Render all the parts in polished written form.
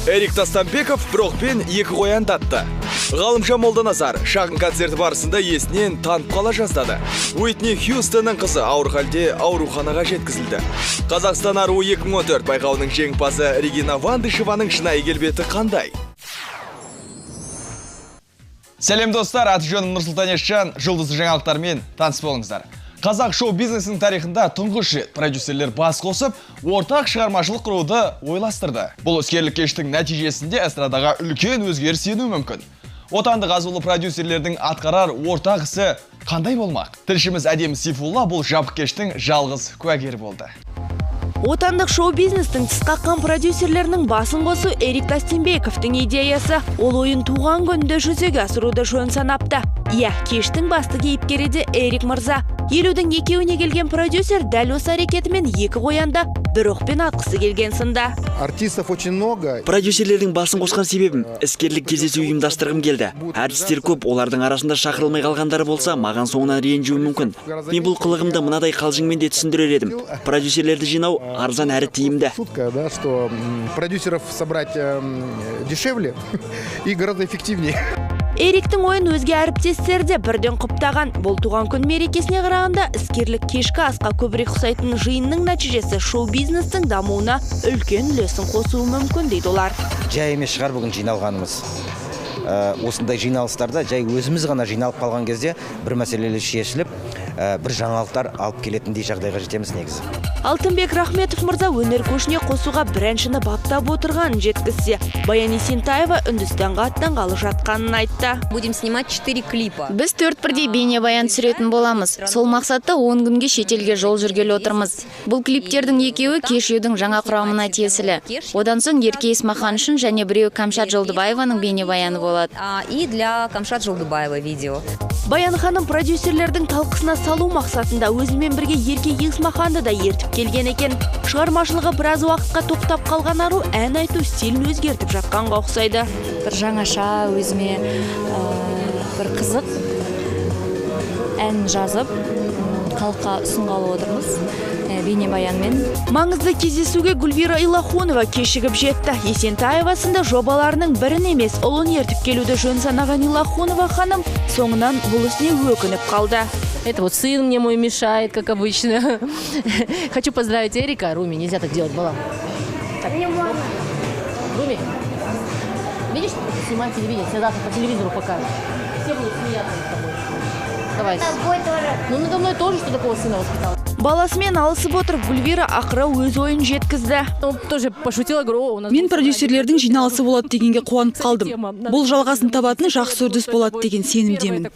Эрик Тастанбеков бір оқпен екі қоян атты. Ғалымжан Молданазар шағын концерті барысында есінен танып қала жаздады. Уитни Хьюстонның қызы ауыр халде ауруханаға жеткізілді. Қазақстан аруы 2014 байқауының жеңімпазы Регина Вандышеваның шынайы келбеті қандай? Сәлем достар, аты жөнім Нұрсұлтан Есжан, жұлдызды жаңалықтармен таныс болыңыздар. Қазақ шоу-бизнесінің тарихында тұңғыш рет продюсерлер бас қосып, ортақ шығармашылық құруды ойластырды. Бұл іскерлік кештің нәтижесінде эстрадаға үлкен өзгеріс енуі мүмкін. Отандық азулы продюсерлердің атқарар ортақ ісі қандай болмақ? Тілшіміз Әдемі Сейфулла бұл жабық кештің жалғыз куәгері болды. Отандық шоу-бизнестің тіс қаққан продюсерлерінің басын қосу Эрик Тастенбековтің идеясы. Ол ойын туған күнде жүзеге асыруды жөн санапты. Иә, кештің басты кейіпкері де Эрик мырза. 50-дің екеуіне келген продюсер дәл осы әрекетімен екі қоянды бір оқпен атқысы келген сында. Артистов очень много. Продюсерлердің басын қосқан себебім іскерлік кездесу ұйымдастырғым келді. Әртістер көп, олардың арасында шақырылмай қалғандары болса, маған соңынан ренжуі мүмкін. Мен бұл қылығымды мынадай қалжыңмен де түсіндірер едім. Продюсерлерді жинау арзан әрі тиімді. Шутка, да, что продюсеров собрать дешевле и гораздо эффективнее. Эриктің ойын өзге әріптестері де бірден құптаған. Бұл туған күн мерекесіне қарағанда іскерлік кешкі асқа көбірек ұқсайтын жиынның нәтижесі шоу-бизнестің дамуына үлкен үлесін қосуы мүмкін дейді олар. Жай емес шығар бүгін жиналғанымыз. Осындай жиналыстарда жай өзіміз ғана жиналып қалған кезде бір мәселелер шешіліп, бір жаңалықтар алып келетіндей жағдайға жетеміз негізі. Алтынбек Рахметов мырза өнер көшіне қосуға бір әншіні баптап отырғанын жеткізсе, Баян Есентаева Үндістанға аттанғалы жатқанын айтты. Будем снимать 4 клипа. Біз 4 бірдей бейнебаян түсіретін боламыз. Сол мақсатта 10 күнге шетелге жол жүргелі отырмыз. Бұл клиптердің екеуі Кешьюдің жаңа құрамына тиесілі. Одан соң Ерке Есмахан үшін және біреуі Камшат Жолдыбаеваның бейнебаяны болады. И для Камшат Жолдыбаева видео. Баян ханым продюсерлердің талқысына салу мақсатында өзімен бірге Ерке Есмаханды да ертіп келген екен. Шығармашылығы біраз уақытқа тоқтап қалған ару ән айту стилін өзгертіп жатқанға ұқсайды. Бір жаңаша өзіме бір қызық ән жазып халыққа ұсынғалы отырмыз бейнебаянмен. Маңызды кездесуге Гүлвира Илахунова кешігіп жетті. Есентаева сынды жобаларының бірін емес, ұлын ертіп келуді жөн санаған Илахунова ханым соңынан бұл ісіне өкініп қалды. Это вот сын мне мой мешает, как обычно. Хочу поздравить Эрика. Руми, нельзя так делать, была. Так. Не можно. Руми, видишь, снимай телевидение, тебя завтра по телевизору покажут. Все будут смеяться над тобой. Давай. Над тобой тоже. Ну, надо мной тоже, что такого сына воспитала. Баласымен алысып отырып, Гүлвира ақыры өз ойын жеткізді. Мен продюсерлердің жиналысы болады дегенге қуанып қалдым. Бұл жалғасын табатын жақсы үрдіс болады деген сенімдемін.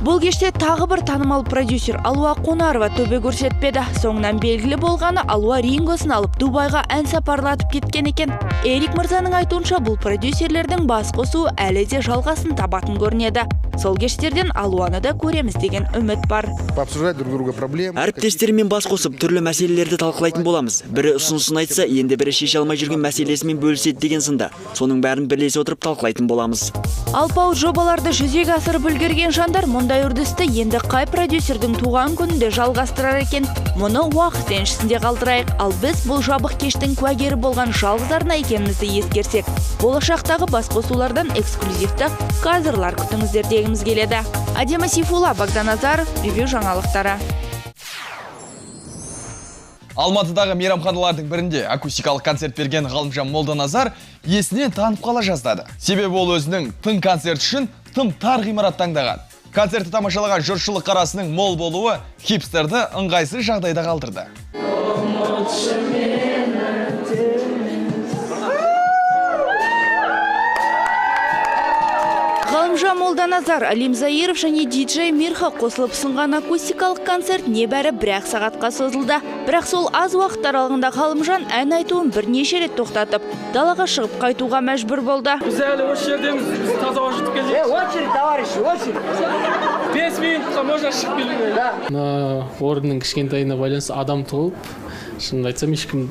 Бұл кеште тағы бір танымал продюсер Алуа Қонарова төбе көрсетпеді. Соңынан белгілі болғаны Алуа Рингосын алып Дубайға ән сапарлатып кеткен екен. Эрик мырзаның айтуынша, бұл продюсерлердің бас қосуы әлі де жалғасын табатын көрінеді. Сол кештерден Алуаны да көреміз деген үміт бар. Пообсуждать друг друга проблемы. Әріптестермен бас қосып түрлі мәселелерді талқылайтын боламыз. Бірі ұсынысын айтса, енді бірі шеше алмай жүрген мәселесімен бөліседі деген сында. Соның бәрін бірлесе отырып талқылайтын боламыз. Алпауыт жобаларды жүзеге асырып үлгерген жандар мұндай үрдісті енді қай продюсердің туған күнінде жалғастырар екен? Мұны уақыт еншісінде қалдырайық. Ал біз бұл жабық кештің куәгері болған жалғыз арна екенімізді ескерсек, болашақтағы басқосулардан эксклюзивті кадрлар күтіңіздер дегіміз келеді. Әдемі Сейфулла, Богдан Азаров, Ревю жаңалықтары. Алматыдағы мейрамханалардың бірінде акустикалық концерт берген Ғалымжан Молданазар есінен танып қала жаздады. Себебі ол өзінің тың концерт үшін тым тар ғимарат таңдаған. Концертті тамашалаған жұртшылық қарасының мол болуы хипстерді ыңғайсыз жағдайда қалдырды. Ғалымжан Молданазар, Алим Заиров және диджей Мирха қосылып ұсынған акустикалық концерт небәрі бір-ақ сағатқа созылды. Бірақ сол аз уақыт аралығында Ғалымжан ән айтуын бірнеше рет тоқтатып, далаға шығып қайтуға мәжбүр болды. Біз әлі осы жердеміз, біз таза ауа жұтып келдік. Очередь, товарищи, очередь. 5 минутқа можно шығып келуге. Мына орынның кішкентайына байланысты адам толып, шынымды айтсам, ешкім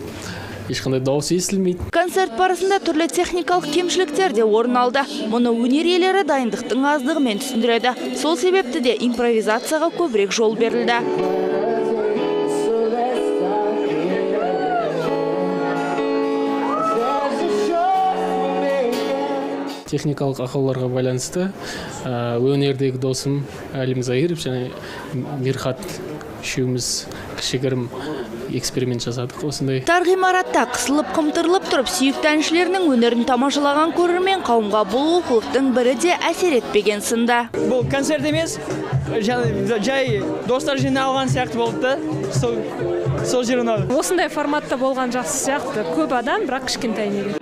ешқандай дауыс естілмейді. Концерт барысында түрлі техникалық кемшіліктер де орын алды. Мұны өнер иелері дайындықтың аздығымен түсіндіреді. Сол себепті де импровизацияға көбірек жол берілді. Техникалық ақауларға байланысты өнердегі досым Әлім Заиров және Мирхат үшеуміз кішігірім эксперимент жасадық осындай. Тар ғимаратта қысылып қымтырылып тұрып сүйікті әншілерінің өнерін тамашалаған көрермен қауымға бұл олқылықтың бірі де әсер етпеген сында. Бұл концерт емес, жай достар жиналған сияқты болды да, сол жер ұнады. Осындай форматта болған жақсы сияқты. Көп адам, бірақ кішкентай неге.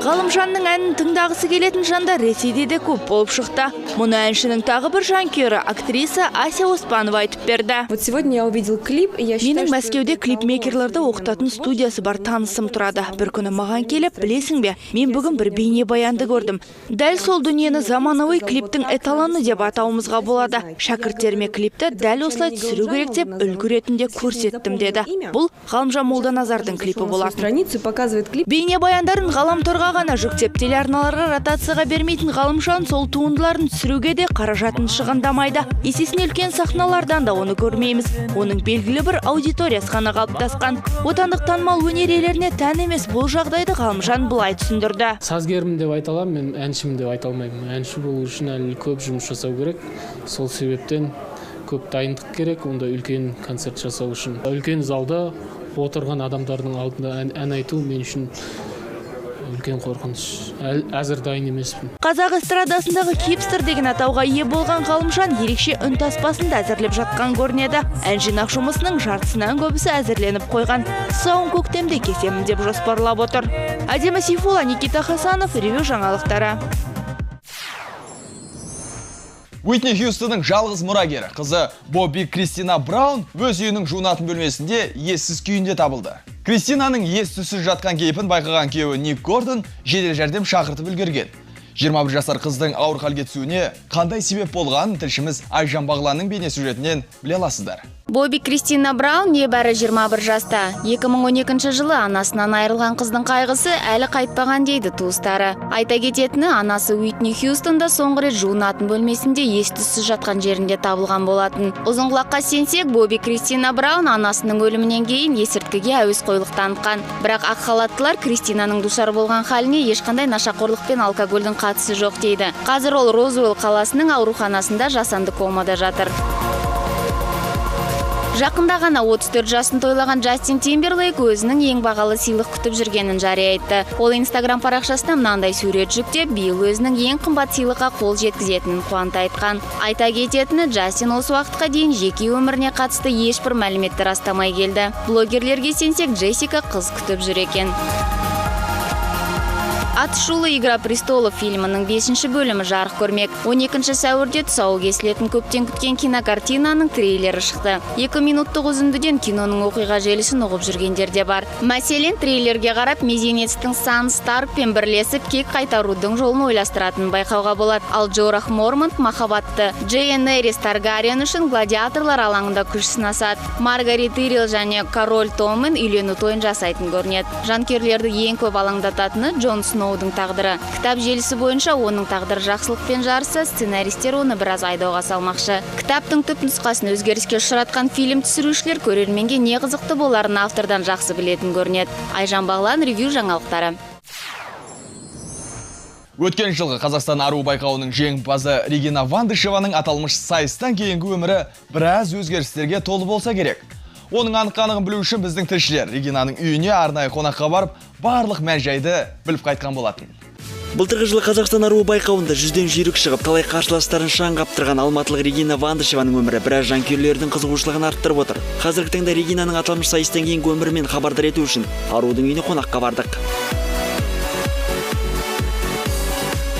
Ғалымжанның әнін тыңдағысы келетін жандар Ресейде де көп болып шықты. Мұны әншінің тағы бір жанкүйері, актриса Ася Оспанова айтып берді. Вот сегодня я увидел клип, и я считаю, Менің Мәскеуде клипмейкерлерді оқытатын студиясы бар танысым тұрады. Бір күні маған келіп, білесің бе, мен бүгін бір бейнебаянды көрдім. Дәл сол дүниені заманауи клиптің эталоны деп атауымызға болады. Шәкірттеріме клипті дәл осылай түсіру керек деп үлгі ретінде көрсеттім деді. Бұл Ғалымжан Молданазардың клипі болатын. Страницу показывает клип. Бейнебаяндарын ғаламторға ғана жүктеп телеарналарға ротацияға бермейтін Ғалымжан сол туындыларын түсіруге де қаражатын шығындамайды. Есесіне үлкен сахналардан да оны көрмейміз. Оның белгілі бір аудиториясы ғана қалыптасқан. Отандық танымал өнер иелеріне тән емес бұл жағдайды Ғалымжан былай түсіндірді. Сазгермін деп айта аламын, мен әншімін деп айта алмаймын. Әнші болу үшін әлі көп жұмыс жасау керек. Сол себептен көп дайындық керек, онда үлкен концерт жасау үшін. Үлкен залда отырған адамдардың алдында ән айту мен үшін үлкен қорқыныш. Әзір дайын емеспін. Қазақ эстрадасындағы хипстер деген атауға ие болған Ғалымжан ерекше үн таспасын да әзірлеп жатқан көрінеді. Ән жинақ жұмысының жартысынан көбісі әзірленіп қойған. Тұсауын көктемде кесемін деп жоспарлап отыр. Әдемі Сейфулла, Никита Хасанов, Ревю жаңалықтары. Уитни Хьюстонның жалғыз мұрагері, қызы Бобби Кристина Браун өз үйінің жуынатын бөлмесінде ессіз күйінде табылды. Кристинаның ес-түссіз жатқан кейпін байқаған күйеуі Ник Гордон жедел жәрдем шақыртып үлгерген. 21 жасар қыздың ауыр халге түсуіне қандай себеп болғанын тілшіміз Айжан Бағланның бейнесюжетінен біле аласыздар. Бобби Кристина Браун небәрі 21 жаста. 2012 жылы анасынан айырылған қыздың қайғысы әлі қайтпаған дейді туыстары. Айта кететіні, анасы Уитни Хьюстон да соңғы рет жуынатын бөлмесінде ес-түссіз жатқан жерінде табылған болатын. Ұзын құлаққа сенсек, Бобби Кристина Браун анасының өлімінен кейін есірткіге әуесқойлық танытқан. Бірақ ақ халаттылар Кристинаның душар болған халіне ешқандай нашақорлық пен алкогольдің қатысы жоқ дейді. Қазір ол Розуэлл қаласының ауруханасында жасанды комада жатыр. Жақында ғана 34 жасын тойлаған Джастин Тимберлейк өзінің ең бағалы сыйлық күтіп жүргенін жария етті. Ол Инстаграм парақшасына мынандай сурет жүктеп, биыл өзінің ең қымбат сыйлыққа қол жеткізетінін қуанта айтқан. Айта кететіні, Джастин осы уақытқа дейін жеке өміріне қатысты ешбір мәліметті растамай келді. Блогерлерге сенсек, Джессика қыз күтіп жүр екен. Атышулы «Игра престолов» фильмінің 5-ші бөлімі жарық көрмек. 12 сәуірде тұсауы кесілетін көптен күткен кинокартинаның трейлері шықты. 2 минуттық үзіндіден киноның оқиға желісін ұғып жүргендер де бар. Мәселен, трейлерге қарап мезенецтің Сан Старкпен бірлесіп кек қайтарудың жолын ойластыратынын байқауға болады. Ал Джорах Мормонт махаббатты Дейенерис Таргариен үшін гладиаторлар алаңында күш сынасады. Маргарит Ирил және король Томмен үйлену тойын жасайтын көрінеді. Жанкүйерлерді ең көп алаңдататыны Джон Сноудың тағдыры. Кітап желісі бойынша оның тағдыры жақсылықпен жарыса, сценаристер оны біраз айдауға салмақшы. Кітаптың түп нұсқасын өзгеріске ұшыратқан фильм түсірушілер көрерменге не қызықты боларын автордан жақсы білетін көрінеді. Айжан Бағлан, Ревю жаңалықтары. Өткен жылғы Қазақстан аруы байқауының жеңімпазы Регина Вандышеваның аталмыш сайыстан кейінгі өмірі біраз өзгерістерге толы болса керек. Оның анық-қанығын білу үшін біздің тілшілер Регинаның үйіне арнайы қонаққа барып, барлық мән-жайды біліп қайтқан болатын. Былтырғы жылы Қазақстан аруы байқауында 100-ден жүйрік шығып, талай қарсыластарын шаң қаптырған алматылық Регина Вандышеваның өмірі біраз жанкүйерлердің қызығушылығын арттырып отыр. Қазіргі таңда Регинаның аталмыш сайыстан кейінгі өмірімен хабардар ету үшін арудың үйіне қонаққа бардық.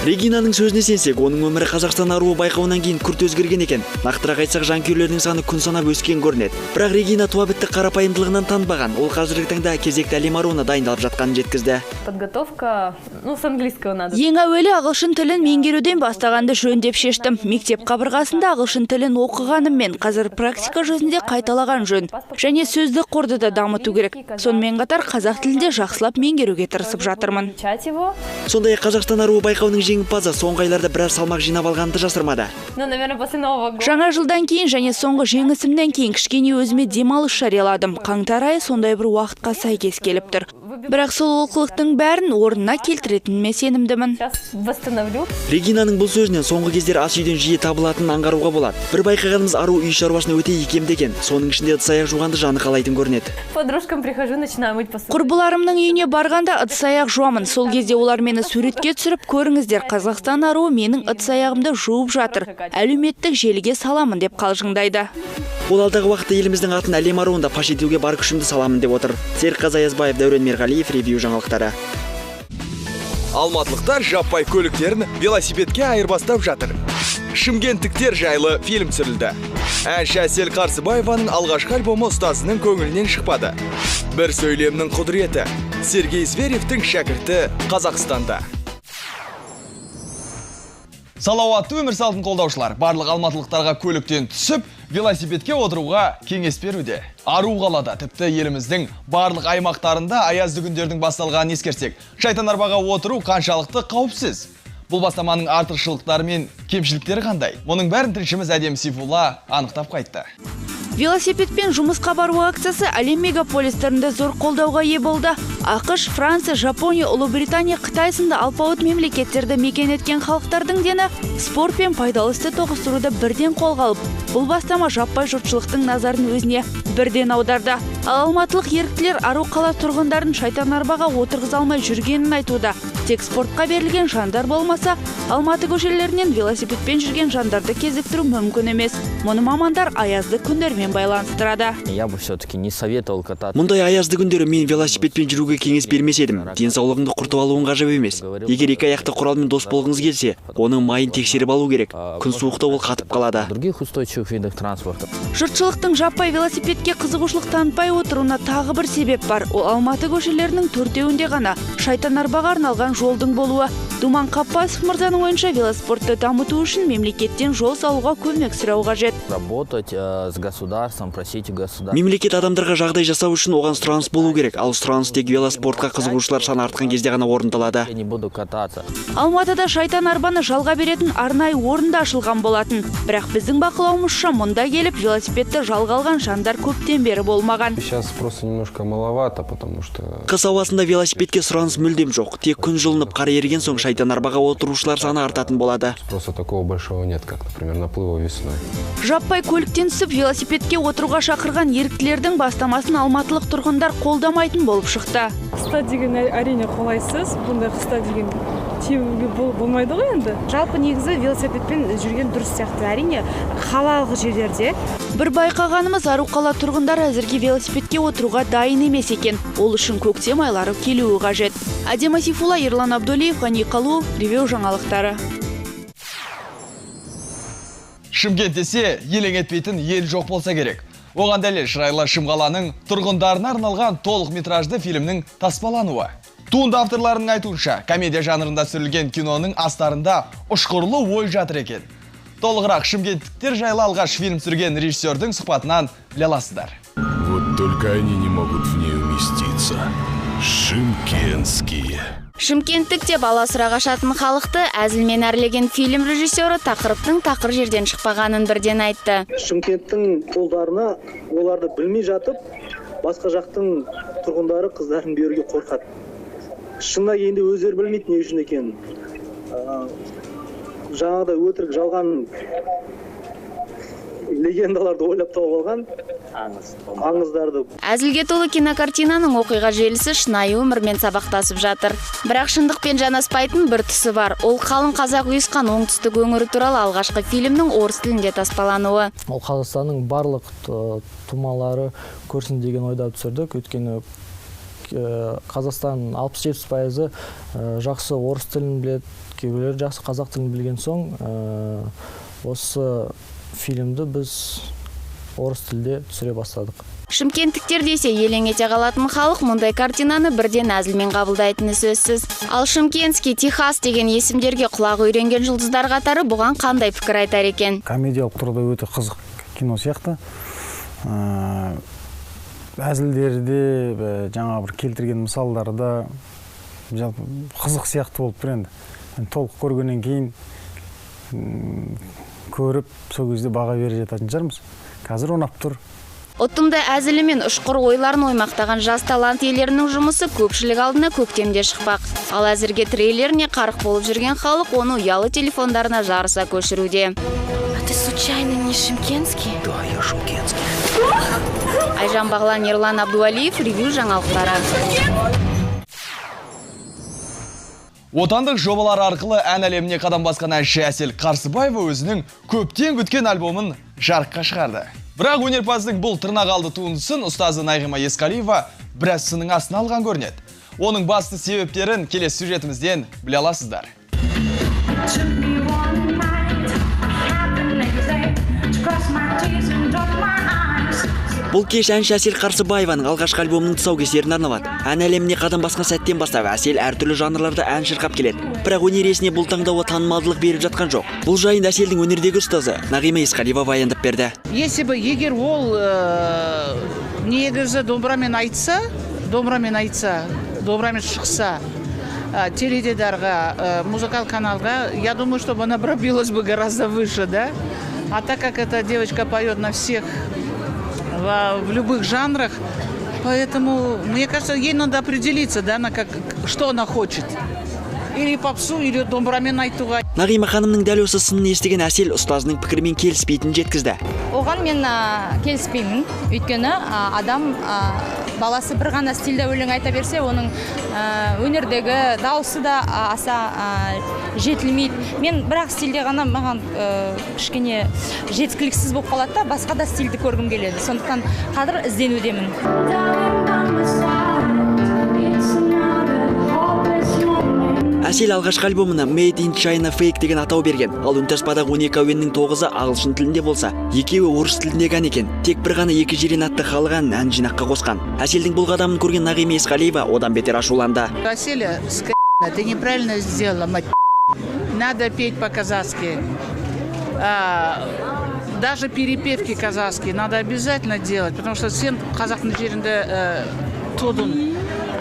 Регинаның сөзіне сенсек, оның өмірі Қазақстан аруы байқауынан кейін күрт өзгерген екен. Нақтырақ айтсақ, жанкүйерлердің саны күн санап өскен көрінеді. Бірақ Регина туа бітті қарапайымдылығынан танбаған. Ол қазіргі таңда кезекті әлем аруына дайындалып жатқанын жеткізді. Подготовка, с английского надо. Ең әуелі ағылшын тілін меңгеруден бастағанды жөн деп шештім. Мектеп қабырғасында ағылшын тілін оқығаныммен қазір практика жүзінде қайталаған жөн. Және сөздік қорды да дамыту керек. Сонымен қатар қазақ тілінде жақсылап меңгеруге тырысып жатырмын. Сондай-ақ Қазақстан аруы байқауының жеңімпазы соңғы айларда біраз салмақ жинап алғанын жасырмады. Ну, наверное, после Нового года. Жаңа жылдан кейін және соңғы жеңісімнен кейін кішкене өзіме демалыс жарияладым. Қаңтар айы сондай бір уақытқа сәйкес келіп тұр. Бірақ сол олқылықтың бәрін орнына келтіретініме сенімдімін. Сейчас восстановлю. Регинаның бұл сөзінен соңғы кездері ас үйден жиі табылатынын аңғаруға болады. Бір байқағанымыз, ару үй шаруасына өте икемді екен. Соның ішінде ыдыс аяқ жуғанды жаны қалайтын көрінеді. Подружкам прихожу, начинаю мыть посуду. Құрбыларымның үйіне барғанда ыдыс аяқ жуамын. Сол кезде олар мені суретке түсіріп, көріңіздер, Қазақстан аруы менің ыдыс аяғымды жуып жатыр. Әлеуметтік желіге саламын деп қалжыңдайды. Ол алдағы уақытта еліміздің атын әлем аруында паш етуге бар күшімді саламын деп отыр. Серікқазы Аязбаев, Дәурен Мерғалиев, Ревью жаңалықтары. Алматылықтар жаппай көліктерін велосипедке айырбастап жатыр. Шымкенттіктер жайлы фильм түсірілді. Әнші Әсел Қарсыбаеваның алғашқы альбомы ұстазының көңілінен шықпады. Бір сөйлемнің құдіреті. Сергей Зверевтің шәкірті Қазақстанда. Салауатты өмір салтын қолдаушылар барлық алматылықтарға көліктен түсіп, велосипедке отыруға кеңес беруде. Ару қалада, тіпті еліміздің барлық аймақтарында аязды күндердің басталғанын ескерсек, шайтан арбаға отыру қаншалықты қауіпсіз? Бұл бастаманың артықшылықтары мен кемшіліктері қандай? Мұның бәрін тілшіміз Әдем Сейфулла анықтап қайтты. Велосипедпен жұмысқа бару акциясы әлем мегаполистерінде зор қолдауға ие болды. АҚШ, Франция, Жапония, Ұлыбритания, Қытай сынды алпауыт мемлекеттерді мекен еткен халықтардың дені спорт пен пайдалы істі тоғыстыруды бірден қолға алып, бұл бастама жаппай жұртшылықтың назарын өзіне бірден аударды. Ал алматылық еріктілер ару қала тұрғындарын шайтан арбаға отырғыза алмай жүргенін айтуда. Тек спортқа берілген жандар болмаса, Алматы көшелерінен велосипедпен жүрген жандарды кезіктіру мүмкін емес. Мұны мамандар аязды күндермен байланыстырады. Я бы все-таки не советовал кататься. Мұндай аязды күндері мен велосипедпен жүруге кеңес бермес едім. Денсаулығыңды құртып алуың ғажап емес. Егер екі аяқты құралмен дос болғыңыз келсе, оның майын тексеріп алу керек. Күн суықта ол қатып қалады. Других устойчивых видов транспорта. Жұртшылықтың жаппай велосипедке қызығушылық танытпай отыруына тағы бір себеп бар. Ол Алматы көшелерінің төртеуінде ғана шайтан арбаға арналған жолдың болуы. Думан Қаппасов мырзаның ойынша, велоспортты дамыту үшін мемлекеттен жол салуға көмек сұрау қажет. Работать с государством, просить у государства. Мемлекет адамдарға жағдай жасау үшін оған сұраныс болу керек. Ал сұраныс тек велоспортқа қызығушылар саны артқан кезде ғана орындалады. Я не буду кататься. Алматыда шайтан арбаны жалға беретін арнайы орын да ашылған болатын. Бірақ біздің бақылауымызша мұнда келіп велосипедті жалға алған жандар көптен бері болмаған. Сейчас просто немножко маловато, потому что қыс ауасында велосипедке сұраныс мүлдем жоқ. Тек күн жылынып, қар еріген соң шайтан арбаға отырушылар саны артатын болады. Спроса такого большого нет, как, например, наплыва весной. Жаппай көліктен түсіп велосипедке отыруға шақырған еріктілердің бастамасын алматылық тұрғындар қолдамайтын болып шықты. Қыста деген әрине қолайсыз, бұндай қыста деген тебуге болмайды ғой енді. Жалпы негізі велосипедпен жүрген дұрыс сияқты, әрине қалалық жерлерде. Бір байқағанымыз, ару қала тұрғындары әзірге велосипедке отыруға дайын емес екен. Ол үшін көктем айлары келуі қажет. Әдема Сейфулла, Ерлан Абдулиев, Ғани Қалуов, Ревью жаңалықтары. Шымкент десе, елең етпейтін ел жоқ болса керек. Оған дәлел шырайлы Шымқаланың тұрғындарына арналған толық метражды фильмнің таспалануы. Туынды авторларының айтуынша, комедия жанрында түсірілген киноның астарында ұшқырлы ой жатыр екен. Толығырақ шымкенттіктер жайлы алғаш фильм түсірген режиссердің сұхбатынан біле аласыздар. Вот только они не могут в ней уместиться. Шымкентские. Шымкенттік деп аласұра қашатын халықты әзілмен әрлеген фильм режиссері тақырыптың тақыр жерден шықпағанын бірден айтты. Шымкенттің ұлдарына оларды білмей жатып, басқа жақтың тұрғындары қыздарын беруге қорқады. Шынына келгенде өздері білмейді не үшін екенін. Жаңағыдай өтірік жалған легендаларды ойлап тауып алған аңыздарды. Әзілге толы кинокартинаның оқиға желісі шынайы өмірмен сабақтасып жатыр. Бірақ шындықпен жанаспайтын бір тұсы бар. Ол қалың қазақ ұйысқан оңтүстік өңірі туралы алғашқы фильмнің орыс тілінде таспалануы. Ол Қазақстанның барлық тумалары көрсін деген ойда түсірдік. Өйткені Қазақстанның 60-70% жақсы орыс тілін біледі, кейбіреулері жақсы қазақ тілін білген соң осы фильмді біз орыс тілде түсіре бастадық. Шымкенттіктер десе елең ете қалатын халық мұндай картинаны бірден әзілмен қабылдайтыны сөзсіз. Ал Шымкентский, Техас деген есімдерге құлағы үйренген жұлдыздар қатары бұған қандай пікір айтар екен? Комедиялық тұрғыда өте қызық кино сияқты. Әзілдері де, жаңа бір келтірген мысалдары да жалпы қызық сияқты болып тұр енді. Толық көргеннен кейін көріп, сол кезде баға бере жататын шығармыз. Қазір ұнап тұр. Ұтымды әзілі мен ұшқыр ойларын оймақтаған жас талант иелерінің жұмысы көпшілік алдына көктемде шықпақ. Ал әзірге трейлеріне қарық болып жүрген халық оны ұялы телефондарына жарыса көшіруде. А ты случайно не шымкентский? Да, я шымкентский. Айжан Бағлан, Ерлан Абдуалиев, Ревю жаңалықтары. Отандық жобалар арқылы ән әлеміне қадам басқан әнші Әсел Қарсыбаева өзінің көптен күткен альбомын жарыққа шығарды. Бірақ өнерпаздың бұл тырнақалды туындысын ұстазы Нағима Есқалиева біраз сынның астына алған көрінеді. Оның басты себептерін келесі сюжетімізден біле аласыздар. Бұл кеш әнші Әсел Қарсыбаеваның алғашқы альбомының тұсаукесеріне арналады. Ән әлеміне қадам басқан сәттен бастап Әсел әртүрлі жанрларда ән шырқап келеді. Бірақ өнер иесіне бұл таңдауы танымалдылық беріп жатқан жоқ. Бұл жайында Әселдің өнердегі ұстазы Нағима Есқалиева баяндап берді. Если бы егер ол негізі домбырамен айтса, домбырамен шықса, теледидарға, музыкал каналға, я думаю, чтобы она пробилась бы гораздо выше, да? А так как эта девочка поет на всех, в любых жанрах, поэтому, мне кажется, ей надо определиться, да, на как, что она хочет. Или попсу, или домбырамен айтуға. Нағима ханымның дәл осы сынын естіген Әсел ұстазының пікірімен келіспейтінін жеткізді. Оған мен келіспеймін, өйткені адам баласы бір ғана стильде өлең айта берсе, оның өнердегі дауысы да аса жетілмейді. Мен бірақ стильде ғана маған кішкене жеткіліксіз болып қалады да, басқа да стильді көргім келеді. Сондықтан қазір ізденудемін. Әсел алғашқы альбомына Made in China Fake деген атау берген. Ал үнтаспадағы 12 әуеннің 9-ы ағылшын тілінде болса, екеуі орыс тіліндегі ән екен. Тек бір ғана Екі жирен атты халық әнін ән жинаққа қосқан. Әселдің бұл қадамын көрген Нағима Есқалиева одан бетер ашуланды. Әселя, ты неправильно сделала, мать. Надо петь по-казахски. Даже перепевки казахские надо обязательно делать, потому что сен қазақтың жерінде тудың.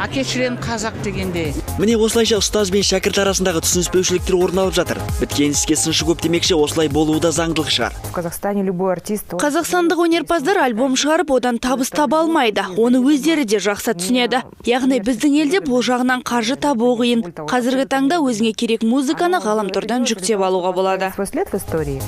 Әке-шешең қазақ дегенде. Міне осылайша ұстаз бен шәкірт арасындағы түсініспеушіліктер орын алып жатыр. Біткен іске сыншы көп демекші, осылай болуы да заңдылық шығар. В Казахстане любой артист. Қазақстандық өнерпаздар альбом шығарып, одан табыс таба алмайды. Оны өздері де жақсы түсінеді. Яғни біздің елде бұл жағынан қаржы табу қиын. Қазіргі таңда өзіңе керек музыканы ғаламтордан жүктеп алуға болады.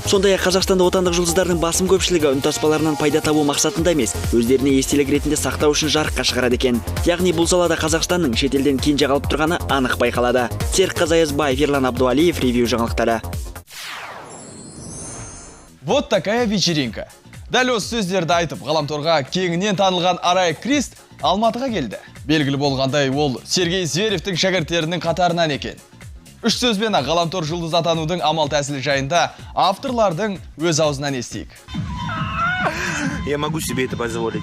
Сондай-ақ Қазақстанда отандық жұлдыздардың басым көпшілігі үнтаспаларынан пайда табу мақсатында емес, өздеріне естелік ретінде сақтау үшін жарыққа шығарады екен. Яғни бұл салада Қазақстанның шетелден кенже қалып тұрғаны анық байқалады. Серік Қазаязбаев, Ерлан Абдуалиев, Ревю жаңалықтары. Вот такая вечеринка. Дәл осы сөздерді айтып, ғаламторға кеңінен танылған Арай Крист Алматыға келді. Белгілі болғандай, ол Сергей Зверевтің шәкірттерінің қатарынан екен. Үш сөзбен ғаламтор жұлдыз атанудың амал тәсілі жайында авторлардың өз аузынан естиік. Я могу себе это позволить.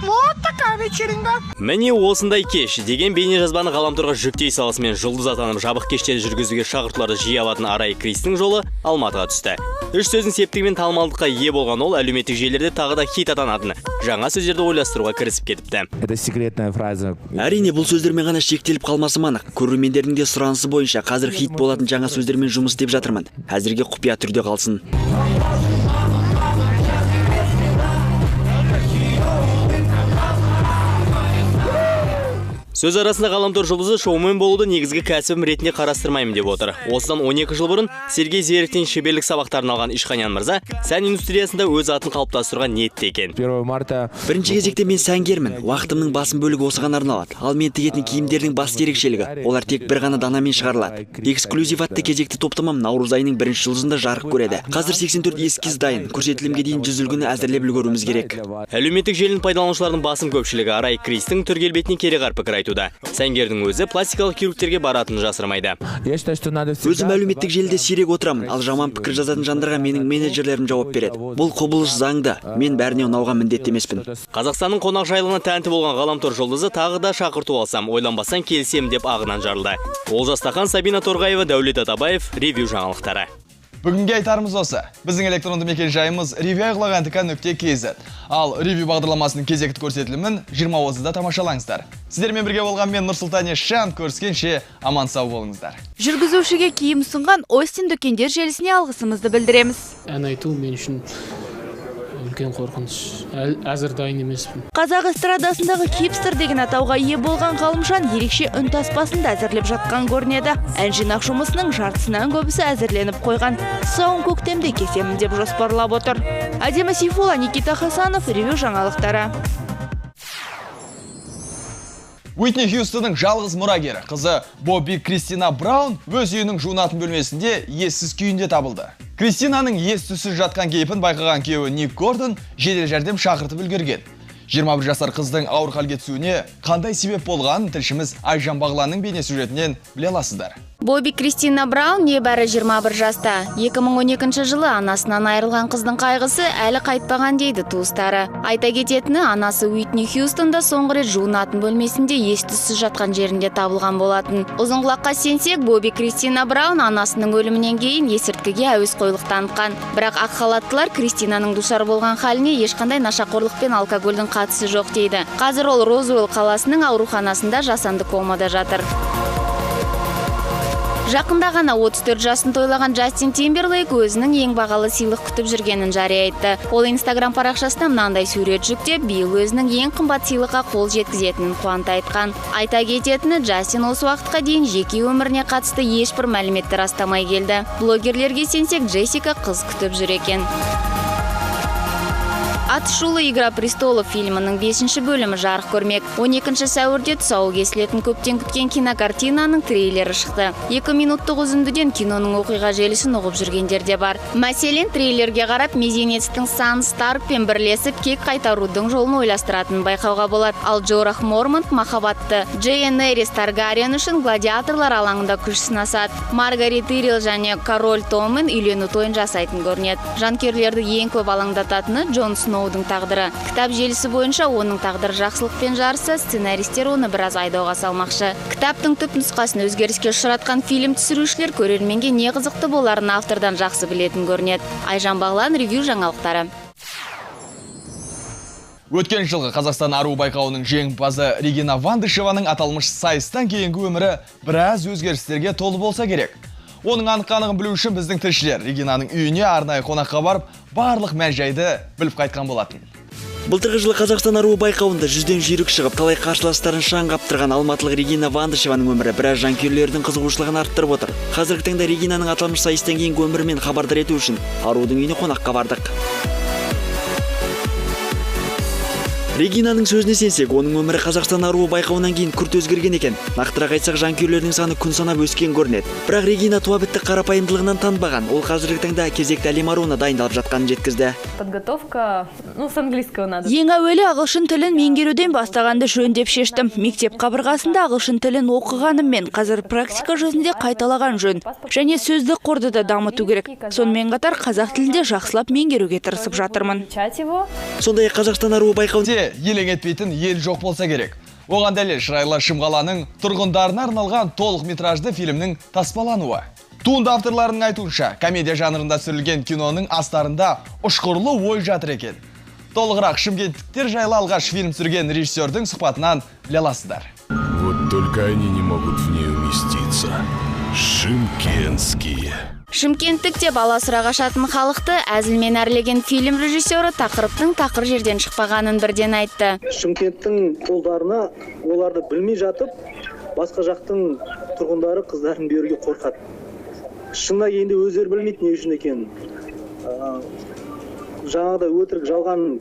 Вот такая вечеринка. Міне осындай кеш деген бейнежазбаны ғаламторға жүктей салысымен жұлдыз атанып жабық кештерді жүргізуге шақыртуларды жиі алатын Арай Кристің жолы Алматыға түсті. Үш сөздің септігімен танымалдыққа ие болған ол әлеуметтік желілерде тағы да хит атанатын жаңа сөздерді ойластыруға кірісіп кетіпті. Это секретная фраза. Әрине, бұл сөздермен ғана шектеліп қалмасым анық. Көрермендердің де сұранысы бойынша қазір хит болатын жаңа сөздермен жұмыс істеп жатырмын. Әзірге құпия түрде қалсын. Сөз арасында ғаламтор жұлдызы шоумен болуды негізгі кәсібім ретінде қарастырмаймын деп отыр. Осыдан 12 жыл бұрын Сергей Зверевтен шеберлік сабақтарын алған Ишханян мырза сән индустриясында өз атын қалыптастыруға ниетті екен. 1 марта. Бірінші кезекте мен сәнгермін. Уақытымның басым бөлігі осыған арналады. Ал мен тігетін киімдердің басты ерекшелігі, олар тек бір ғана данамен шығарылады. Эксклюзив атты кезекті топтамам наурыз айының бірінші жұлдызында жарық көреді. Қазір 84 эскиз дайын. Көрсетілімге дейін 100 үлгіні әзірлеп үлгеруіміз керек. Әлеуметтік желінің пайдаланушыларының басым көпшілігі Арай Кристің түр келбетіне кереғар пікір айтуда. Сәнгердің өзі пластикалық хирургтерге баратынын жасырмайды. Өзім әлеуметтік желіде сирек отырамын, ал жаман пікір жазатын жандарға менің менеджерлерім жауап береді. Бұл құбылыс заңды, мен бәріне ұнауға міндетті емеспін. Қазақстанның қонақжайлығына тәнті болған ғаламтор жұлдызы тағы да шақырту алсам, ойланбастан келісемін деп ағынан жарылды. Олжас Тахан, Сабина Торғаева, Дәулет Атабаев, Ревю жаңалықтары. Бүгінге айтарымыз осы. Біздің электронды мекен жайымыз review@ntk.kz. Ал ревью бағдарламасының кезекті көрсетілімін 20:30-да тамашалаңыздар. Сіздермен бірге болған мен Нұрсұлтан Есжан, көріскенше аман сау болыңыздар. Жүргізушіге киім ұсынған Остин дүкендер желісіне алғысымызды білдіреміз. Ән айту мен үшін үлкен қорқыныш. Әзір дайын емеспін. Қазақ эстрадасындағы хипстер деген атауға ие болған Ғалымжан ерекше үн таспасын да әзірлеп жатқан көрінеді. Ән жинақ жұмысының жартысынан көбісі әзірленіп қойған. Тұсауын көктемде кесемін деп жоспарлап отыр. Әдемі Сейфулла, Никита Хасанов, Ревю жаңалықтары. Уитни Хьюстонның жалғыз мұрагері қызы Бобби Кристина Браун өз үйінің жуынатын бөлмесінде ессіз күйінде табылды. Кристинаның ес-түссіз жатқан кейпін байқаған күйеуі Ник Гордон жедел жәрдем шақыртып үлгерген. 21 жасар қыздың ауыр халге түсуіне қандай себеп болғанын тілшіміз Айжан Бағланның бейнесюжетінен біле аласыздар. Бобби Кристина Браун небәрі 21 жаста. 2012 жылы анасынан айырылған қыздың қайғысы әлі қайтпаған дейді туыстары. Айта кететіні, анасы Уитни Хьюстон да соңғы рет жуынатын бөлмесінде ес-түссіз жатқан жерінде табылған болатын. Ұзын құлаққа сенсек, Бобби Кристина Браун анасының өлімінен кейін есірткіге әуесқойлық танытқан. Бірақ ақ халаттылар Кристинаның душар болған халіне ешқандай нашақорлық пен алкогольдің қатысы жоқ дейді. Қазір ол Розуэлл қаласының ауруханасында жасанды комада жатыр. Жақында ғана 34 жасын тойлаған Джастин Тимберлейк өзінің ең бағалы сыйлық күтіп жүргенін жария етті. Ол Инстаграм парақшасына мынандай сурет жүктеп, биыл өзінің ең қымбат сыйлыққа қол жеткізетінін қуанта айтқан. Айта кететіні, Джастин осы уақытқа дейін жеке өміріне қатысты ешбір мәліметті растамай келді. Блогерлерге сенсек, Джессика қыз күтіп жүр екен. Атышулы «Игра престолов» фильмінің 5-ші бөлімі жарық көрмек. 12 сәуірде тұсауы кесілетін көптен күткен кинокартинаның трейлері шықты. 2 минуттық үзіндіден киноның оқиға желісін ұғып жүргендер де бар. Мәселен, трейлерге қарап мезенецтің Сан Старкпен бірлесіп кек қайтарудың жолын ойластыратынын байқауға болады. Ал Джорах Мормонт махаббатты Дейенерис Таргариен үшін гладиаторлар алаңында күш сынасады. Маргарет Ирил және король Томмен үйлену тойын жасайтын көрінеді. Жанкүйерлерді ең көп алаңдататыны Джон Сноудың тағдыры. Кітап желісі бойынша оның тағдыры жақсылықпен жарыса, сценаристер оны біраз айдауға салмақшы. Кітаптың түп нұсқасын өзгеріске ұшыратқан фильм түсірушілер көрерменге не қызықты боларын автордан жақсы білетін көрінеді. Айжан Бағлан, Ревью жаңалықтары. Өткен жылғы Қазақстан аруы байқауының жеңімпазы Регина Вандышеваның аталмыш сайыстан кейінгі өмірі біраз өзгерістерге толы болса керек. Оның анық-қанығын білу үшін біздің тілшілер Регинаның үйіне арнайы қонаққа барып, барлық мән-жайды біліп қайтқан болатын. Былтырғы жылы Қазақстан аруы байқауында 100-ден жүйрік шығып, талай қарсыластарын шаң қаптырған алматылық Регина Вандышеваның өмірі біраз жанкүйерлердің қызығушылығын арттырып отыр. Қазіргі таңда Регинаның аталмыш сайыстан кейінгі өмірімен хабардар ету үшін арудың үйіне қонаққа бардық. Регинаның сөзіне сенсек, оның өмірі Қазақстан аруы байқауынан кейін күрт өзгерген екен. Нақтырақ айтсақ, жанкүйерлердің саны күн санап өскен көрінеді. Бірақ Регина туа бітті қарапайымдылығынан танбаған. Ол қазіргі таңда кезекті әлем аруына дайындалып жатқанын жеткізді. Подготовка, с английского надо. Ең әуелі ағылшын тілін меңгеруден бастағанды жөн деп шештім. Мектеп қабырғасында ағылшын тілін оқығаныммен қазір практика жүзінде қайталаған жөн. Және сөздік қорды да дамыту керек. Сонымен қатар қазақ тілінде жақсылап меңгеруге тырысып жатырмын. Сондай-ақ Қазақстан аруы байқауында елең етпейтін ел жоқ болса керек. Оған дәлел шырайлы Шымқаланың тұрғындарына арналған толық метражды фильмнің таспалануы. Туынды авторларының айтуынша, комедия жанрында түсірілген киноның астарында ұшқырлы ой жатыр екен. Толығырақ шымкенттіктер жайлы алғаш фильм түсірген режиссердің сұхбатынан біле аласыздар. Вот только они не могут в ней уместиться. Шымкентские. Шымкенттік деп аласұра қашатын халықты әзілмен әрлеген фильм режиссері тақырыптың тақыр жерден шықпағанын бірден айтты. Шымкенттің қолдарына оларды білмей жатып, басқа жақтың тұрғындары қыздарын беруге қорқады. Шынына келгенде өздері білмейді не үшін екенін. Жаңағыдай өтірік жалған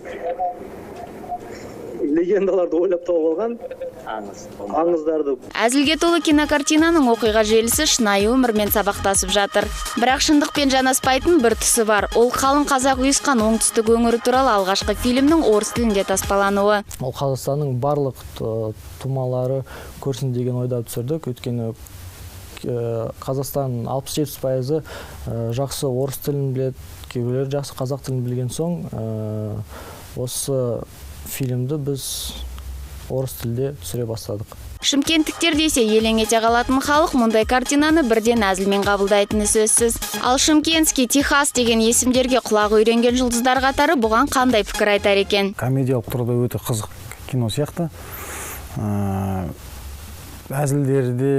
легендаларды ойлап тауып алған аңыздарды. Әзілге толы кинокартинаның оқиға желісі шынайы өмірмен сабақтасып жатыр. Бірақ шындықпен жанаспайтын бір тұсы бар. Ол қалың қазақ ұйысқан оңтүстік өңірі туралы алғашқы фильмнің орыс тілінде таспалануы. Ол Қазақстанның барлық тумалары көрсін деген ойда түсірдік. Өйткені Қазақстанның 60-70% жақсы орыс тілін біледі, кейбіреулері жақсы қазақ тілін білген соң осы фильмді біз орыс тілде түсіре бастадық. Шымкенттіктер десе елең ете қалатын халық мұндай картинаны бірден әзілмен қабылдайтыны сөзсіз. Ал Шымкентский, Техас деген есімдерге құлағы үйренген жұлдыздар қатары бұған қандай пікір айтар екен? Комедиялық тұрғыда өте қызық кино сияқты. Әзілдері де,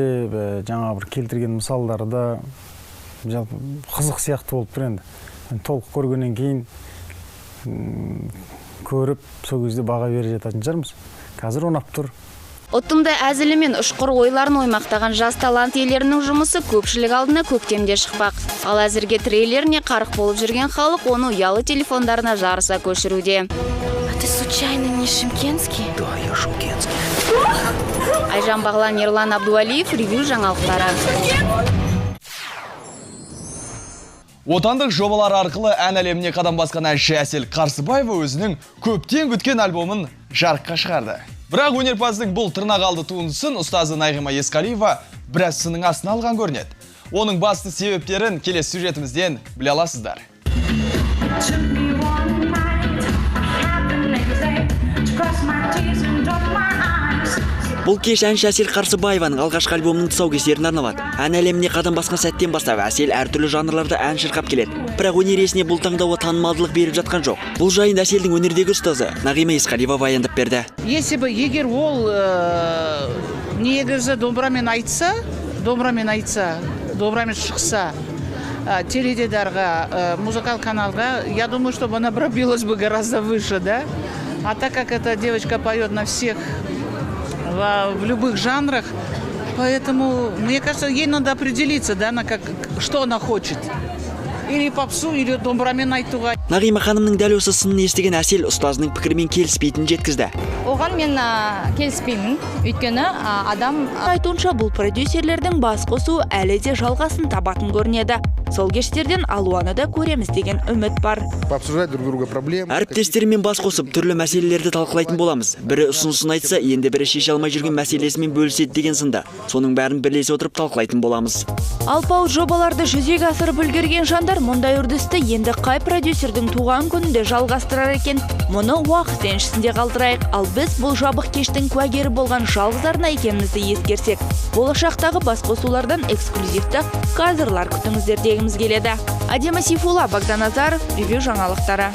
жаңа бір келтірген мысалдары да жалпы қызық сияқты болып тұр енді. Толық көргеннен кейін көріп, сол кезде баға бере жататын шығармыз. Қазір ұнап тұр. Ұтымды әзілі мен ұшқыр ойларын оймақтаған жас талант иелерінің жұмысы көпшілік алдына көктемде шықпақ. Ал әзірге трейлеріне қарық болып жүрген халық оны ұялы телефондарына жарыса көшіруде. А ты случайно не шымкентский? Да, я шымкентский. Айжан Бағлан, Ерлан Абдуалиев, Ревю жаңалықтары. Отандық жобалар арқылы ән әлеміне қадам басқан әнші Әсел Қарсыбаева өзінің көптен күткен альбомын жарыққа шығарды. Бірақ өнерпаздың бұл тырнақалды туындысын ұстазы Нағима Есқалиева біраз сынның астына алған көрінеді. Оның басты себептерін келесі сюжетімізден біле аласыздар. Бұл кеш әнші Әсел Қарсыбаеваның алғашқы альбомының тұсаукесеріне арналады. Ән әлеміне қадам басқан сәттен бастап Әсел әртүрлі жанрларда ән шырқап келеді. Бірақ өнер иесіне бұл таңдауы танымалдылық беріп жатқан жоқ. Бұл жайында Әселдің өнердегі ұстазы Нағима Есқалиева баяндап берді. Если бы егер ол негізі домбырамен айтса, домбырамен шықса, теледидарға, музыкал каналға, я думаю, чтобы она пробилась бы гораздо выше, да? А так как эта девочка поет на всех, в любых жанрах, поэтому, мне кажется, ей надо определиться, да, на как, что она хочет. Или попсу, или домбырамен айтуға. Нағима ханымның дәл осы сынын естіген Әсел ұстазының пікірімен келіспейтінін жеткізді. Оған мен келіспеймін, өйткені адам айтуынша бұл продюсерлердің бас қосуы әлі де жалғасын табатын көрінеді. Сол кештерден алуаны да көреміз деген үміт бар. Пообсуждать друг друга проблемы. Әріптестермен бас қосып түрлі мәселелерді талқылайтын боламыз. Бірі ұсынысын айтса, енді бірі шеше алмай жүрген мәселесімен бөліседі деген сынды. Соның бәрін бірлесе отырып талқылайтын боламыз. Алпауыт жобаларды жүзеге асырып үлгерген жандар мұндай үрдісті енді қай продюсердің туған күнінде жалғастырар екен? Мұны уақыт еншісінде қалдырайық. Ал біз бұл жабық кештің куәгері болған жалғыз арна екенімізді ескерсек, болашақтағы басқосулардан эксклюзивті кадрлар күтіңіздер дегіміз келеді. Әдемі Сейфулла, Богдан Азаров, Ревю жаңалықтары.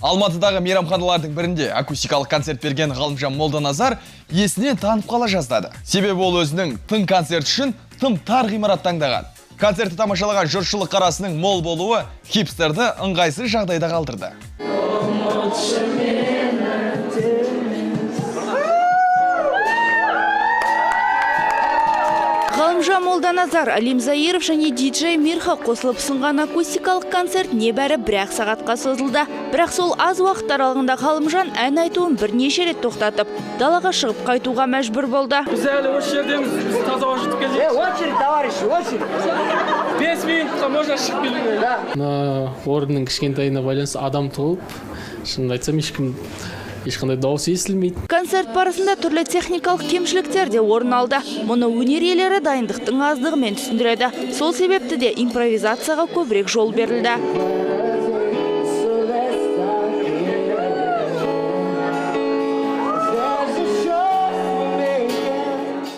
Алматыдағы мейрамханалардың бірінде акустикалық концерт берген Ғалымжан Молданазар есінен танып қала жаздады. Себебі ол өзінің тың концерт үшін тым тар ғимарат таңдаған. Концертті тамашалаған жұртшылық қарасының мол болуы хипстерді ыңғайсыз жағдайда қалдырды. Ғалымжан Молданазар, Алим Заиров және диджей Мирха қосылып ұсынған акустикалық концерт небәрі бір-ақ сағатқа созылды. Бірақ сол аз уақыт аралығында Ғалымжан ән айтуын бірнеше рет тоқтатып, далаға шығып қайтуға мәжбүр болды. Біз әлі осы жердеміз, біз таза ауа жұтып келдік. Очередь, товарищи, очередь. 5 минутқа можно шығып келуге. Мына орынның кішкентайына байланысты адам толып, шынымды айтсам, ешкім ешқандай дауыс естілмейді. Концерт барысында түрлі техникалық кемшіліктер де орын алды. Мұны өнер иелері дайындықтың аздығымен түсіндіреді. Сол себепті де импровизацияға көбірек жол берілді.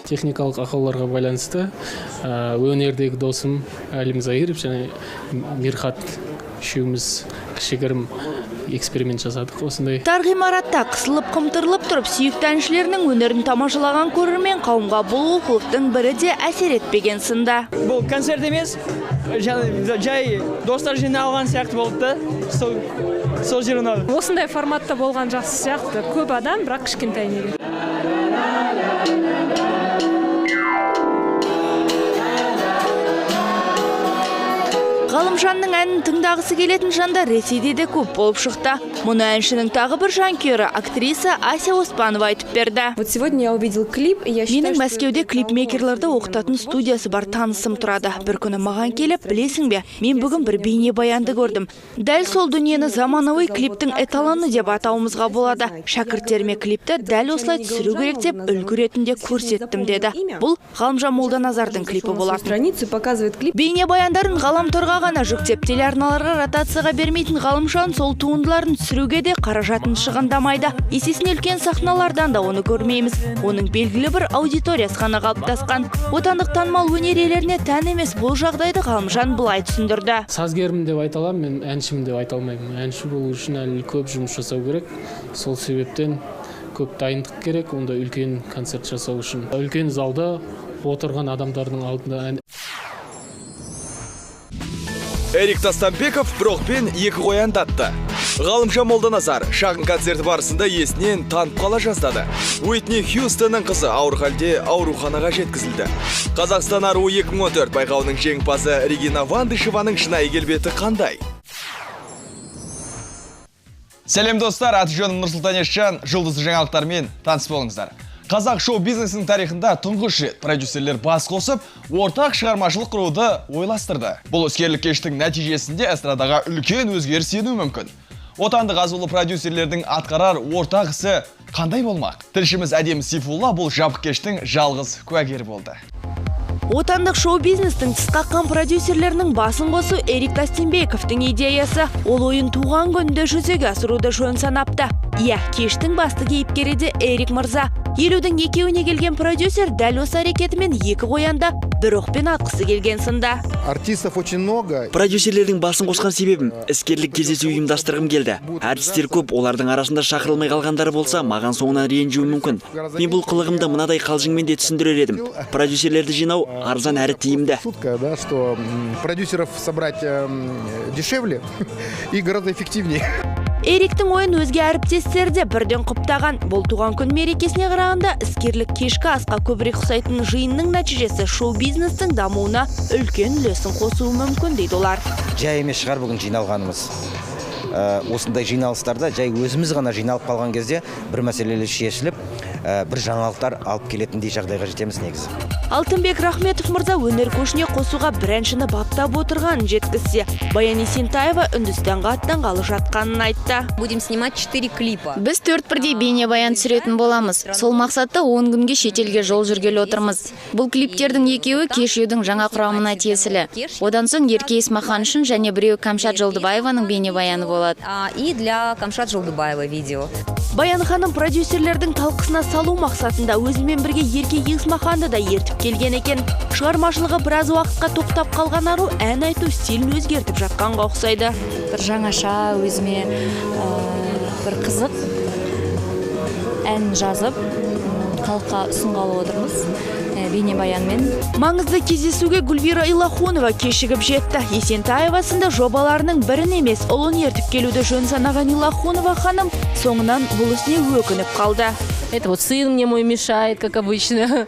Техникалық ақауларға байланысты өнердегі досым Әлім Заиров және Мирхат үшеуміз кішігірім эксперимент жасадық осындай. Тар ғимаратта қысылып қымтырылып тұрып сүйікті әншілерінің өнерін тамашалаған көрермен қауымға бұл олқылықтың бірі де әсер етпеген сында. Бұл концерт емес, жай достар жиналған сияқты болды да, сол жер ұнады. Осындай форматта болған жақсы сияқты. Көп адам, бірақ кішкентай неге. Ғалымжанның әнін тыңдағысы келетін жандар Ресейде де көп болып шықты. Мұны әншінің тағы бір жанкүйері, актриса Ася Оспанова айтып берді. Вот сегодня я увидел клип, и я считаю, Менің Мәскеуде клипмейкерлерді оқытатын студиясы бар танысым тұрады. Бір күні маған келіп, білесің бе, мен бүгін бір бейнебаянды көрдім. Дәл сол дүниені заманауи клиптің эталоны деп атауымызға болады. Шәкірттеріме клипті дәл осылай түсіру керек деп үлгі ретінде көрсеттім деді. Бұл Ғалымжан Молданазардың клипі болатын. Страницу показывает клип. Бейнебаяндарын ғаламторға ғана жүктеп телеарналарға ротацияға бермейтін Ғалымжан сол туындыларын түсіруге де қаражатын шығындамайды. Есесіне үлкен сахналардан да оны көрмейміз. Оның белгілі бір аудиториясы ғана қалыптасқан. Отандық танымал өнер иелеріне тән емес бұл жағдайды Ғалымжан былай түсіндірді. Сазгермін деп айта аламын, мен әншімін деп айта алмаймын. Әнші болу үшін әлі көп жұмыс жасау керек. Сол себептен көп дайындық керек, онда үлкен концерт жасау үшін. Үлкен залда отырған адамдардың алдында ән. Эрик Тастанбеков бір оқпен екі қоян атты. Ғалымжан Молданазар шағын концерті барысында есінен танып қала жаздады. Уитни Хьюстонның қызы ауыр халде ауруханаға жеткізілді. Қазақстан аруы 2014 байқауының жеңімпазы Регина Вандышеваның шынайы келбеті қандай? Сәлем достар, аты жөнім Нұрсұлтан Есжан, жұлдызды жаңалықтармен таныс болыңыздар. Қазақ шоу-бизнесінің тарихында тұңғыш рет продюсерлер бас қосып, ортақ шығармашылық құруды ойластырды. Бұл іскерлік кештің нәтижесінде эстрадаға үлкен өзгеріс енуі мүмкін. Отандық азулы продюсерлердің атқарар ортақ ісі қандай болмақ? Тілшіміз Әдем Сейфулла бұл жабық кештің жалғыз куәгері болды. Отандық шоу-бизнестің тіс қаққан продюсерлерінің басын қосу Эрик Тастенбековтің идеясы. Ол ойын туған күнде жүзеге асыруды жөн санапты. Иә, кештің басты кейіпкері де Эрик мырза. 50-дің екеуіне келген продюсер дәл осы әрекетімен екі қоянда бір оқпен атқысы келген сында. Артистов очень много. Продюсерлердің басын қосқан себебім іскерлік кездесу ұйымдастырғым келді. Әртістер көп, олардың арасында шақырылмай қалғандары болса, маған соңынан ренжуі мүмкін. Мен бұл қылығымды мынадай қалжыңмен де түсіндірер едім. Продюсерлерді жинау арзан әрі тиімді. Шутка, да, что продюсеров собрать дешевле и гораздо эффективнее. Эриктің ойын өзге әріптестері де бірден құптаған. Бұл туған күн мерекесіне қарағанда іскерлік кешкі асқа көбірек ұқсайтын жиынның нәтижесі шоу-бизнестің дамуына үлкен үлесін қосуы мүмкін дейді олар. Жай емес шығар бүгін жиналғанымыз. Осындай жиналыстарда жай өзіміз ғана жиналып қалған кезде бір мәселелер шешіліп, бір жаңалықтар алып келетіндей жағдайға жетеміз негізі. Алтынбек Рахметов мырза өнер көшіне қосуға бір әншіні баптап отырғанын жеткізсе, Баян Есентаева Үндістанға аттанғалы жатқанын айтты. Будем снимать 4 клипа. Біз 4 бірдей бейнебаян түсіретін боламыз. Сол мақсатта 10 күнге шетелге жол жүргелі отырмыз. Бұл клиптердің екеуі Кешьюдің жаңа құрамына тиесілі. Одан соң Ерке Есмахан үшін және біреуі Камшат Жолдыбаеваның бейнебаяны болады. И для Камшат Жолдыбаева видео. Баян ханым продюсерлердің талқысына салу мақсатында өзімен бірге Ерке Есмаханды да ертіп келген екен. Шығармашылығы біраз уақытқа тоқтап қалған ару ән айту стилін өзгертіп жатқанға ұқсайды. Бір жаңаша өзіме бір қызық ән жазып халыққа ұсынғалы отырмыз бейнебаянмен. Маңызды кездесуге Гүлвира Илахунова кешігіп жетті. Есентаева сынды жобаларының бірін емес, ұлын ертіп келуді жөн санаған Илахунова ханым соңынан бұл ісіне өкініп қалды. Это вот сын мне мой мешает, как обычно.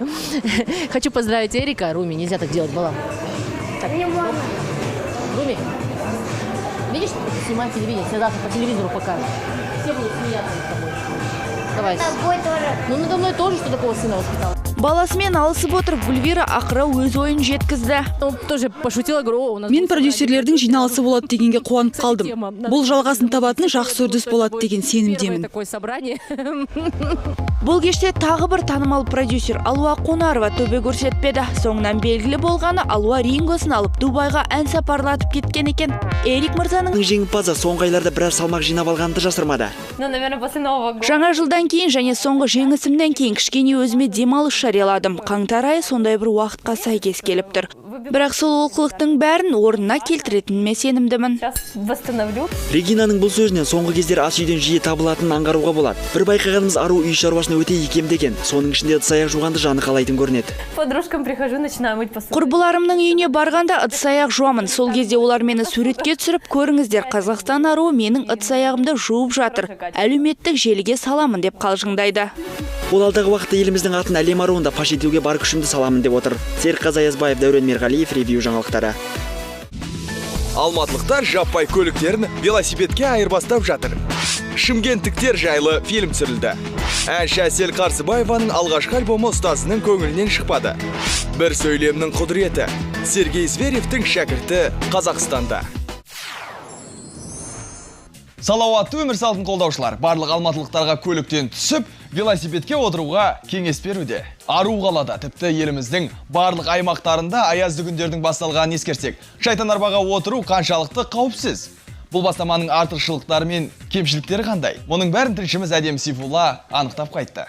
Хочу поздравить Эрика. Руми, нельзя так делать, балам. Так. Руми, видишь, снимай телевидение, тебя завтра по телевизору покажут. Все будут смеяться над тобой. Давай. Тобой тоже. Ну, надо мной тоже, что такого сына воспитала. Баласымен алысып отырып, Гүлвира ақыры өз ойын жеткізді. Мен продюсерлердің жиналысы болады дегенге қуанып қалдым. Бұл жалғасын табатын жақсы үрдіс болады деген сенімдемін. Бұл кеште тағы бір танымал продюсер Алуа Қонарова төбе көрсетпеді. Соңынан белгілі болғаны Алуа Рингосын алып Дубайға ән сапарлатып кеткен екен. Эрик мырзаның жеңімпазы соңғы айларда біраз салмақ жинап алғанды жасырмады. Жаңа жылдан кейін және соңғы жеңісімнен кейін кішкене өзіме демалыс жарияладым. Қаңтар айы сондай бір уақытқа сәйкес келіп тұр. Бірақ сол олқылықтың бәрін орнына келтіретініме сенімдімін. Регинаның бұл сөзінен соңғы кездері ас үйден жиі табылатынын аңғаруға болады. Бір байқағанымыз, ару үй шаруасына өте икемді екен. Соның ішінде ыдыс-аяқ жуғанды жаны қалайтын көрінеді. Подружкам прихожу, начинаю мыть посуду. Құрбыларымның үйіне барғанда ыдыс-аяқ жуамын. Сол кезде олар мені суретке түсіріп, көріңіздер, Қазақстан аруы менің ыдыс-аяғымды жуып жатыр. Әлеуметтік желіге саламын деп қалжыңдайды. Ол алдағы уақытта еліміздің атын әлем аруында паш етуге бар күшімді саламын деп отыр. Серікқазы Аязбаев, Дәурен Мерғалиев, Ревью жаңалықтары. Алматылықтар жаппай көліктерін велосипедке айырбастап жатыр. Шымкенттіктер жайлы фильм түсірілді. Әнші Әсел Қарсыбаеваның алғашқы альбомы ұстазының көңілінен шықпады. Бір сөйлемнің құдіреті. Сергей Зверевтің шәкірті Қазақстанда. Салауатты өмір салтын қолдаушылар барлық алматылықтарға көліктен түсіп, велосипедке отыруға кеңес беруде. Ару қалада, тіпті еліміздің барлық аймақтарында аязды күндердің басталғанын ескерсек, шайтан арбаға отыру қаншалықты қауіпсіз? Бұл бастаманың артықшылықтары мен кемшіліктері қандай? Мұның бәрін тілшіміз Әдем Сейфулла анықтап қайтты.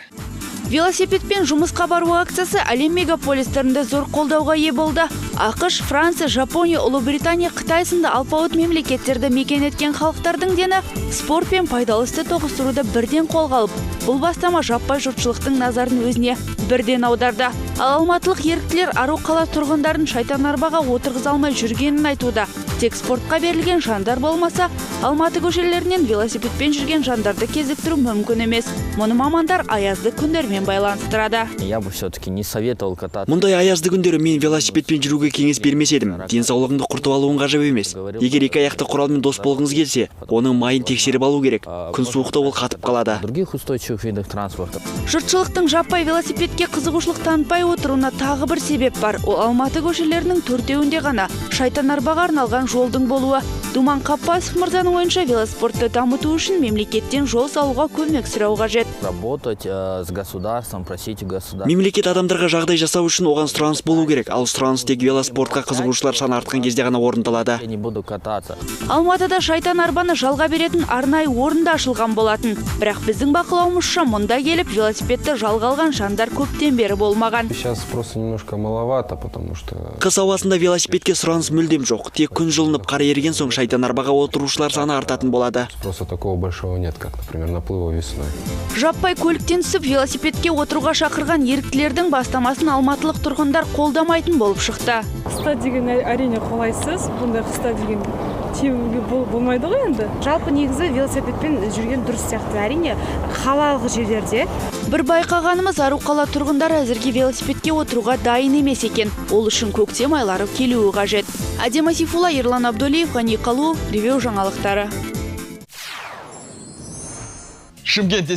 Велосипедпен жұмысқа бару акциясы әлем мегаполистерінде зор қолдауға ие болды. АҚШ, Франция, Жапония, Ұлыбритания, Қытай сынды алпауыт мемлекеттерді мекен еткен халықтардың дені спорт пен пайдалы істі тоғыстыруды бірден қолға алып, бұл бастама жаппай жұртшылықтың назарын өзіне бірден аударды. Ал алматылық еріктілер ару қала тұрғындарын шайтан арбаға отырғыза алмай жүргенін айтуда. Тек спортқа берілген жандар болмаса, Алматы көшелерінен велосипедпен жүрген жандарды кезіктіру мүмкін емес. Мұны мамандар аязды күндермен байланыстырады. Я бы все-таки не советовал кататься. Мұндай аязды күндері мен велосипедпен жүруге кеңес бермес едім. Денсаулығыңды құртып алуың ғажап емес. Егер екі аяқты құралмен дос болғыңыз келсе, оның майын тексеріп алу керек. Күн суықта ол қатып қалады. Других устойчивых видов транспорта. Жұртшылықтың жаппай велосипедке қызығушылық танытпай отыруына тағы бір себеп бар. Ол Алматы көшелерінің төртеуінде ғана шайтан арбаға арналған жолдың болуы. Думан Қаппасов мырзаның ойынша, велоспортты дамыту үшін мемлекеттен жол салуға көмек сұрау қажет. Работать с государством, просить у государства. Мемлекет адамдарға жағдай жасау үшін оған сұраныс болу керек. Ал сұраныс тек велоспортқа қызығушылар саны артқан кезде ғана орындалады. Я не буду кататься. Алматыда шайтан арбаны жалға беретін арнайы орын да ашылған болатын. Бірақ біздің бақылауымызша мұнда келіп велосипедті жалға алған жандар көптен бері болмаған. Сейчас просто немножко маловато, потому что Қыс ауасында велосипедке сұраныс мүлдем жоқ. Тек күн жылынып, қар еріген соң шайтан арбаға отырушылар саны артатын болады. Спроса такого большого нет, как, например, наплыва весной. Жаппай көліктен түсіп велосипедке отыруға шақырған еріктілердің бастамасын алматылық тұрғындар қолдамайтын болып шықты. Қыста деген әрине қолайсыз, бұндай қыста деген тебуге болмайды ғой енді. Жалпы негізі велосипедпен жүрген дұрыс сияқты, әрине қалалық жерлерде. Бір байқағанымыз, ару қала тұрғындары әзірге велосипедке отыруға дайын емес екен. Ол үшін көктем айлары келуі қажет. Әдема Сейфулла, Ерлан Абдулиев, Ғани Қалуов, Ревю жаңалықтары. Шымкентте